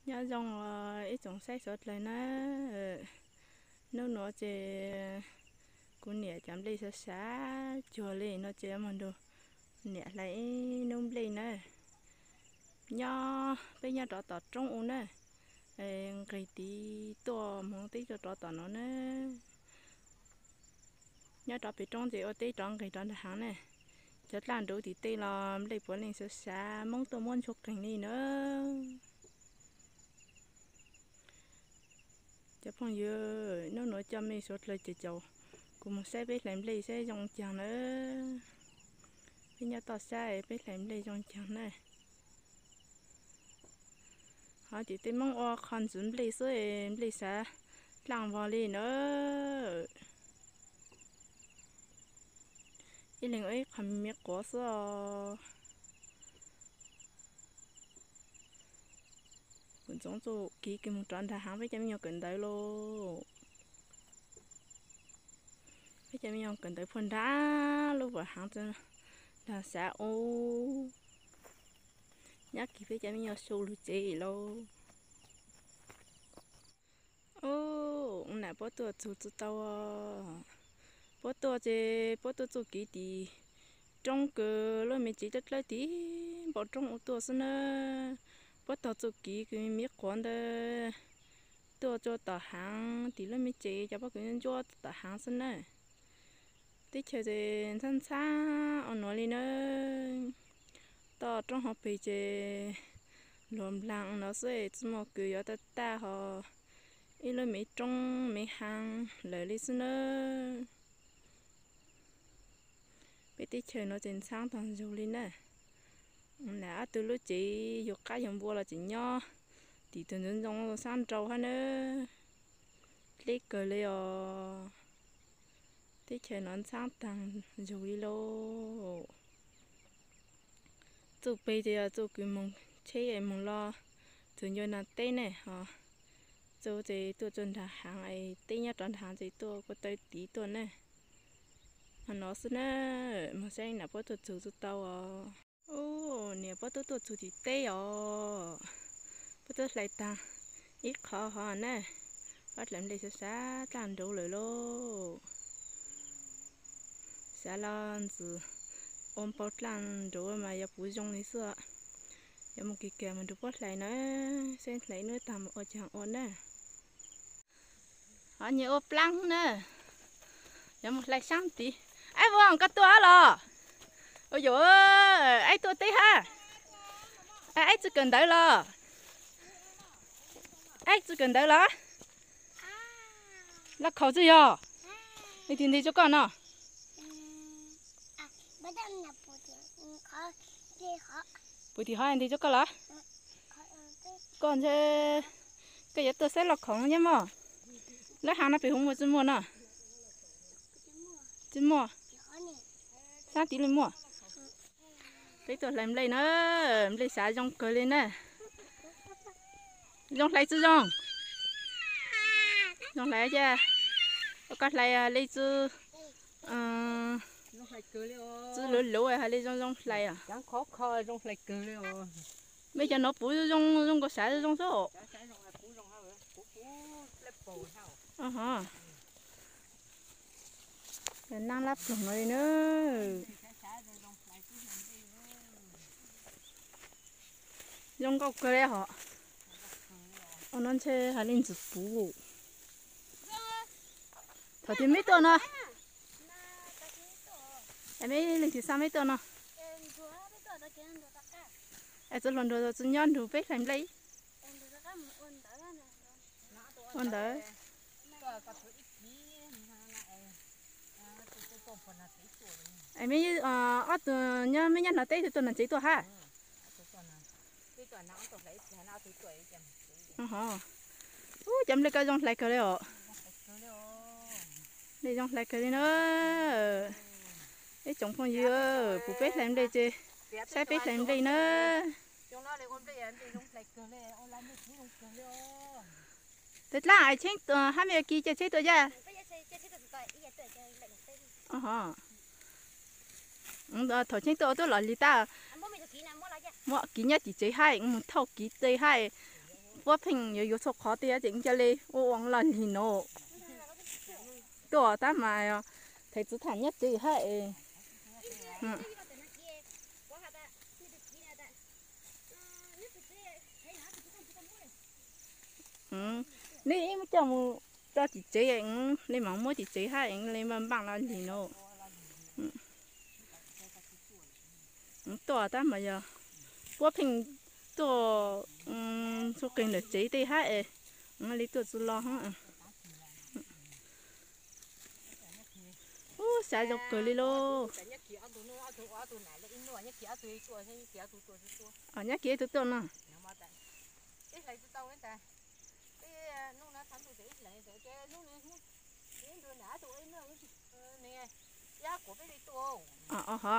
Nyob zoo os ib tsoom saib suav dlawg na. Hnub nuav ces kuv niam cov nplej xav xav cuag li no ces yuav moog nrug niam hlais ib nub nplej na. Nyob peb nyob rov tom roob u na, nqis tiv tuaj moog teb tuaj rov tom no na. Nyob rov pem roob ces ua teb rov nqis rov nrag haav na. Cov dlaaj nruv tim tej los nplej puav leej xav xav, moob tuaj muab ntsuag qeeg li na. Cov phooj ywg, hnub nuav coj mej suav dlawg ces caum kuv moog saib peb hlais nplej saib zoo caag na. Peb nyob toj sab peb hlais nplej zoo caag na. Ho tim tej moob ua qho ntxwv nplej xwb, nplej xav dlaaj vog li na. Ib leeg ua ib qho me quav xwb os. Kuv ntxoov txuj kiv kws moog rov nrag haav peb cov me nyuam kawm ntawv lauj. Peb cov me nyuam kawm ntawv puag nrag lub vam haav nrag xav u. Nyob kis peb cov me nyuam su lug tsev lauj. Ub, nam puab tuaj txug txug tau. Puab tuaj ces puab tuaj txuj kiv tim roob kws lub me tsev dlawb dlawb tim npoo roob u tuaj xwb na. Puab taug txuj kiv kws me quav ntawd tuaj txug tom haav tim lub me tsev cov pob kws ntsuab tom haav xwb na. Teb chaws ces ntxhab ntxhab ua nuav li na. Toj roob hauv pes ces luag nplaag no xwb, tsi muaj kws yuav tag tag ho ib lub me roob me haav lawm li xwb na. Peb teb chaws nuav ces ntxhab taag nrug li na. Nam ob tug lub tsev yug qaab yug npua los tseem nyob tim tug ntxoov ntxoo xab nrau hab na. Dleb kawg li os. Teb chaws nuav ntxhab taag nrug li lauj. Txuj peg ces yog txuj kws moog tsheb moog los txug ncua nag teb ne ho. Txuj ces tuaj txug nrag haav, teb nyob rov nrag haav ces tuaj kua taw tiv tuaj ne. Ho no xwb na, moog saib nam puab tuaj txug txug tau os. Ub, niam puab tuaj tuaj txug tim teb os. Puab tuaj hlais taag ib qho ho na. Puab hlais nplej xav xav dlaaj nruv lawm lauj. Xav los ntxwv ua npau dlaaj nruv mas yuav puv zoo li xwb. Yuav moog kis kag moog nrug puab hlais na, saib hlais nub taag mus ua caag ua na. Ho nyias ua plaab na, yuav moog hlais saab tid. Aib Vuag, koj tuaj los? Ua yuav, aib tuaj teb hab. Aib tsi kawm ntawv los? Aib tsi kawm ntawv los? Laj khaum tsi yog? Leej twg nteg rua koj no? Puv tim hov nteg rua koj los? Koj ntshe koj yuav tuaj saib laj khaum nyab mog. Lawv haav no pem huv muaj tsi muaj no? Tsi muaj. Saab tid li muaj. Peb tuaj hlais nplej na, nplej xav zoo kawg li na. Zoo hlais tsi zoo? Zoo hlais ca. Koj hlais li tsi, tsi luv luv hab li zoo zoo hlais os. Mej cov nuav puv zoo zoo nkaus xav zoo xwb. Naab lab ploog no li na. Zoo nkauj kawg li hos. Ua no ntshe hais li ntxim puv. Thaum twg meb tuaj no? Meb leej twg xa meb tuaj no? Es txawm hluas nraug tsi nyob nrug peb hlais nplej. Ua ntawd. Es meb ob tug nyob, meb nyob no teb, tug tuaj no tsev tuaj hab? Ub, cov nplej koj zoo hlais kawg li os. Nplej zoo hlais kawg li na. Ib tsoom phooj ywg, pum peb hlais nplej ces saib peb hlais nplej na. Thaum dlaab es Tsheeb hab mej kis ca Tsheeb tuaj yaj? Thaum Tsheeb tuaj ua tuab los lig tab, muab kis nyob tim tsev hab, moog thauj kis teg hab, Puab pheej yuav yuav txhua qhov tiag ces cia li ua ua los lig no. Tuaj tab mas thaiv txiv tham nyob tsev hab es. Neb ib muab coj mus rau tim tsev, li mam muab tim tsev hab li npaj npaj los lig no. Tuaj tab mas yog puab pheej tuaj txhua qeeg ntawm tsev tej hab es li tuaj tsis los. Ub, xav zoo kawg li lauj. Nyob kiag ib tug tuaj no. Ho,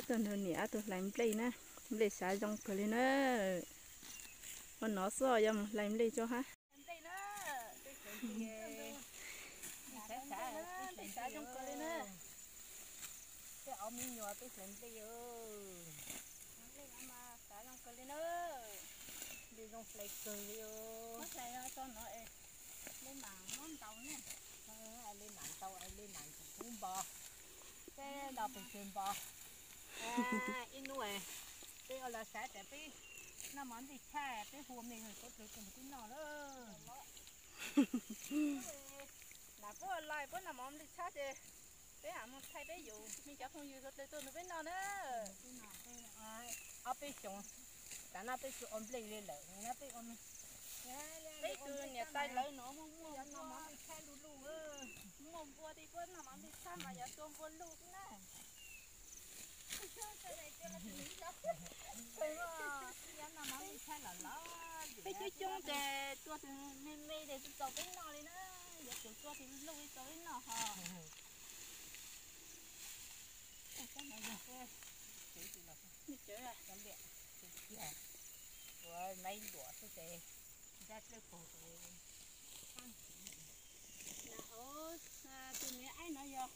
tuaj nrog niam ob tug hlais nplej na. Nplej xav zoo kawg li na. Ua no xwb yuav mus hlais nplej tso hab. Nplej zoo kawg li na. Nplej zoo hlais kawg li. Muab hlais tso no es, nplej mam muab ntaus ne. Nplej mam ntaus, nplej mam ntxim kub npo. Peb ntaus pes tsawg npo. Ib hnub peb ua los xav tias peb noj mov nplej tshaj, peb hu me suav dlawg tuaj nrog peb noj lawm. Lam puab los puab noj mov nplej tshaj ces peb mam mus thaij peb yus me cov phooj ywg suav dlawg tuaj nrog peb noj na. Ob peb xyoos, tam no peb tsis ua nplej li lawm, peb ua, peb tus niam tais lawv no muaj muaj noj mov nplej tshaj luj luj, muaj npua tej puab noj mov nplej tshaj mas yog tua npua luj xwb na. Peb coob coob ces tua tus me me ces tsis txaus peb noj li na, yuav tsum tua tus luj li txaus peb noj ho. Tus niam aib no yog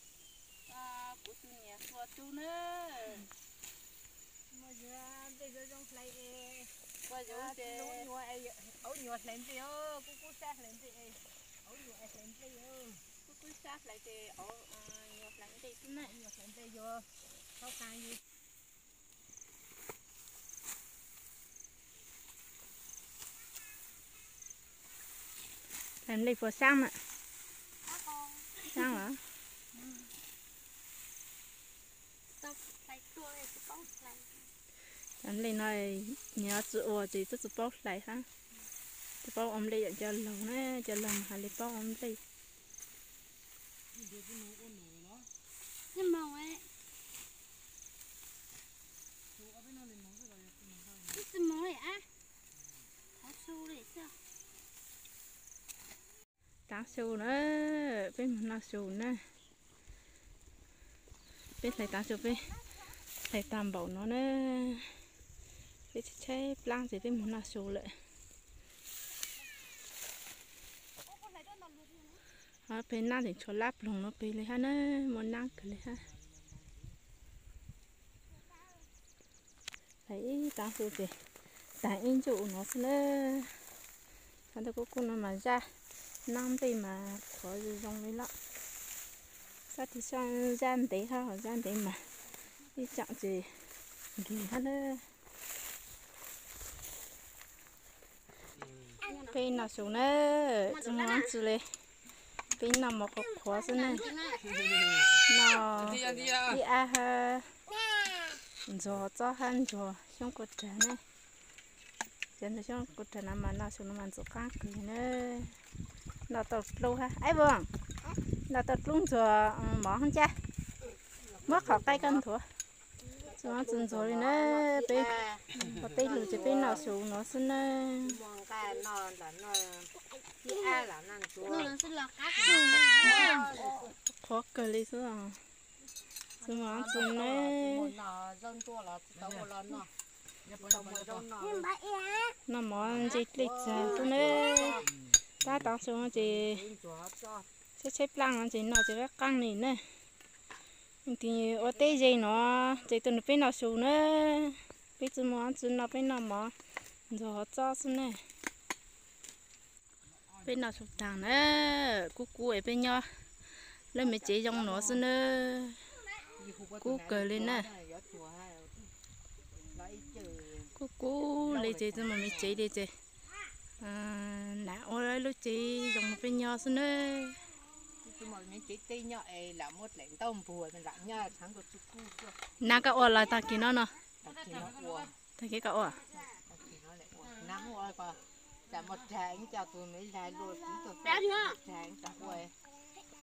kuv tus niam hluas tug na. Muaj nplej zoo zoo hlais es, aub nyuam hlais nplej, kub kub sab hlais nplej, aub nyuam hlais nplej, kub kub sab hlais ces aub nyuam hlais nplej xwb na, nyuam hlais nplej yuav thaub qab yus. Hlais nplej puas sab na? Sab los? Cov nplej no nyias tsis ua ces twb tsis paub hlais hab. Tsis paub ua nplej yam cov laug na, cov laug mas hais li paub ua nplej. Taav su na, peb mus noj su na. Peb hlais taav su, peb hlais tag npaum no na. Peb tshaib tshaib plaab ces peb mus noj su lawm. Peb nab tseem tshuav lab ploog no pem li hab na, muaj nab kawg li hab. Hlais ib taav su ces taag ib ncuj no xwb na. Thaum ntawd kuj kuj no mas zaj nab nplej mas qhuav zoo zoo li lawm. Sab tig sab zaj ntev hab, zaj ntev mas ib tsaam ces nkig hab na. Peb noj su na, tsis muaj dab tsi li. Peb noj mov qhuav qhuav xwb na. Noj ib ab hab ntxuag txob hab ntxuag xyoob kuaj rag na. Cov ntxuag xyoob kuaj rag no mas noj su no mas ntxim qaab kawg na. Noj tau dlub hab, aib Voos, noj tau dlub ntxuag mov hab ncaj. Muab qhov qaib koj nthuav. Tsis muaj dab tsi ntxuag li na, peb ua teb lug ces peb noj su no xwb na. Qhuav kawg li xwb os. Tsis muaj dab tsi na. Noj mov ntse dlej txag xwb na. Tab taav su ces tshaib tshaib plaaj no ces noj tsis qaab li na. Ua teb ze no ces tuaj nrog peb noj su na. Peb tsis muaj dab tsi noj, peb noj mov Ntxuag hov txob xwb ne. Peb noj su taag na, kub kub es peb nyob lawv me tsev zoo nuav xwb na. Kub kawg li na. Kub kub li ces txug mus me tsev li ces nam ua lub tsev zoo peb nyob xwb na. Nam koj ua los tag kis no no? Tag kis koj ua? Nam ua, tsam muaj rag ib co tus me laig luaj, tus me rag ib co ua.